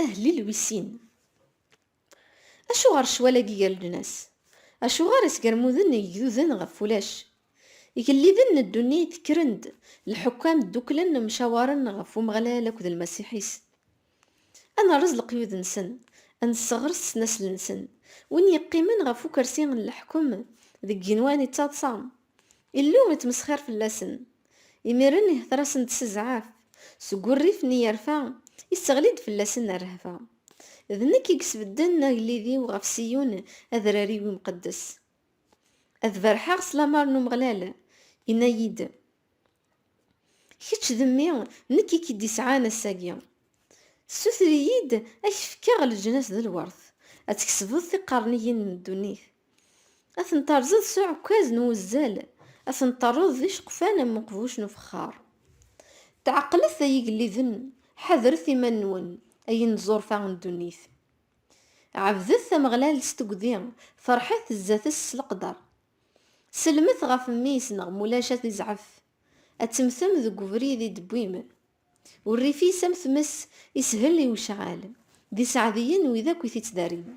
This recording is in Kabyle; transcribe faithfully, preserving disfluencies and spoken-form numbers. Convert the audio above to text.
Ahlil wis sin. Acuɣer ccwal-agi gar leǧnas? Acuɣer isgermuden igduden ɣef ulac? Igelliden n ddunit kkren-d, lḥukkam dduklen mcawaren ɣef Umeɣlal akked Lmasiḥ-is. Ad nerreẓ leqyud-nsen, ad nesseɣres ssnasel-nsen, win yeqqimen ɣef ukersi n leḥkem deg igenwan ittaḍsa. Illu ittmesxir fell-asen. Imiren ihter-asen-d s zzɛaf, seg urrif-nni yerfa, isseɣli-d fell-asen rrehba. D nekk i yesbedden agellid-iw ɣef Siyun, adrar-iw imqeddes. Ad berḥeɣ s lamer n Umeɣlal, inna-yi-d: Kečč d mmi, nekk i k-id-isɛan ass-agi. Ssuter-iyi-d, ad k-fkeɣ leǧnas d lwert, ad tkesbeḍ tiqerniyin n ddunit. Ad ten-terẓeḍ s uɛekkaz n wuzzal, ad ten-terreḍ d iceqfan am uqbuc n ufexxar. Tɛeqlet ay igelliden, ḥadret iman-nwen, ay ineẓẓurfa n ddunit. Ɛebdet Ameɣlal s tugdi, ferḥet zdat-s s leqder. Sellmet ɣef mmi-s neɣ mulac ad izɛef. Ad temmtem deg ubrid i d-tewwim. Urrif-is am tmes, ishel i ucɛal. D iseɛdiyen wid akk i t-ittdarin.